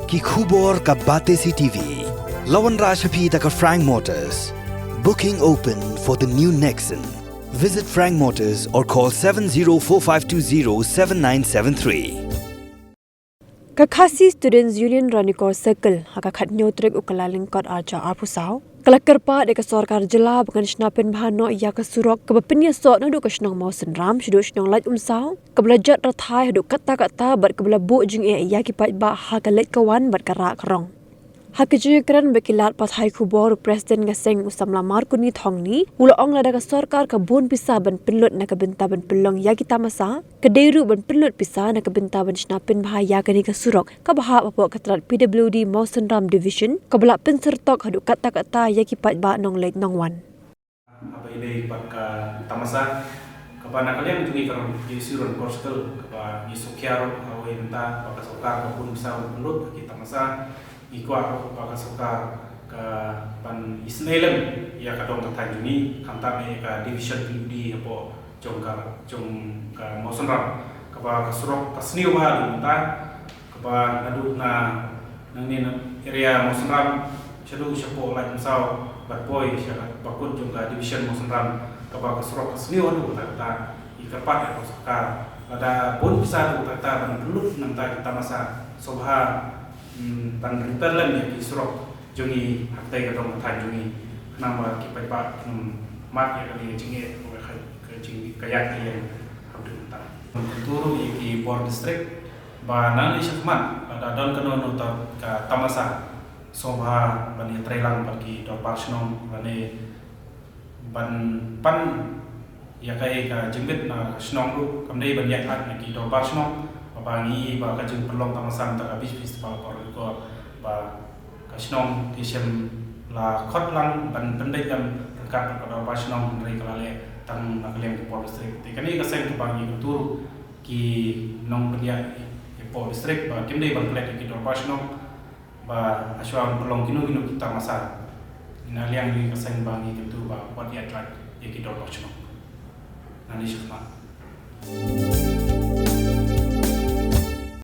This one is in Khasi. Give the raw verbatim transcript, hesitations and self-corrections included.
Ki khubor ka Batesi T V. La wanrah sha phi da ka Frank Motors. Booking open for the new Nexon. Visit Frank Motors or call seven zero four five two zero seven nine seven three. Ka Khasi Students Union Ranikor Circle ha ka khatnyo tarik u Kyllalyngkot arhajar arphew saw ka la kyrpad ïa ka sorkar jylla ba kan shna pynbha noh ïa ka surok kaba pynïasoh naduh ka shnong Mawsynram shaduh shnong Laitumsaw, kaba la jot rathai haduh katta katta bad kaba la buh jingeh ïa ki paidbah ha ka leit ka wan bad ka rah ka rong. Ha ka jingïakren bad ki lad pathai khubor, u President ka seng u samla Markoni Thongni u la ong lada ka sorkar ka bun pisa ban pynlut na ka bynta ban pynlong ïa ki tamasa, ka dei ruh ban pynlut pisa na ka bynta ban shna pynbha ïa kane ka surok kaba hap hapoh ka tnat P W D Mawsynram Division, kaba la pynsyrtok haduh katta katta ïa ki paidbah nongleit nongwan. Haba ïadei bad ka tamasa, kaba na ka liang jong ngi ka Ranikor Circle, kaba ngi sngewkhia ruh ha kawei mynta ba ka sorkar ka bun pisa ban pynlut ha ki tamasa. Ngi kwah ruh ba ka sorkar ka ban isynei lem ïa ka dong ka thaiñ jong ngi, khamtam ïa ka division P W D hapoh jong ka, jong ka Mawsynram, kaba ka surok ka sniew bha ha mynta, kaba naduh na nangne na area Mawsynram shaduh shapoh Laitumsaw bad poi sha ka bakut jong ka division Mawsynram, kaba ka surok ka sniew haduh katta katta. Ngi kyrpad ïa ka sorkar, lada bun pisa haduh katta katta ban pynlut na bynta ki tamasa, sngewbha, hmm, ban repair lem ïa ki surok jong ngi ha katei ka dong ka thaiñ jong ngi, khnang ba ki paidbah kin ym mad ïa kane ka jingeh, ka jing, ka ïaid ka ïeng ha bynta. Kyntu ruh ïa ki bor district ba nangne shakhmat lada don kano kano ka tamasa, sngewbha ban ïatreilang bad ki dorbar shnong lane ban pan ïa kaei ka jingbit na ka shnong ruh, kam dei ban ïaid lait na ki dorbar shnong. Ba ngi ba ka jingpynlong tamasa mynta ka Beach Festival hapoh Ranikor, ba ka shnong te shym la khot lang ban pynbeit lem ryngkat bad ka dorbar shnong, hynrei ka la leh tang na ka liang ki bor district. Te kane ka seng kaba ngi kyntu ruh ki nongpynïaid hapoh district ba kim dei ban klet ïa ki dorbar shnong ba hashwa ban pynlong kino kino ki tamasa. Na liang ngi ka seng ba ngi kyntu ba wat ïaid lait ïa ki dorbar shnong. Nangne shakhmat.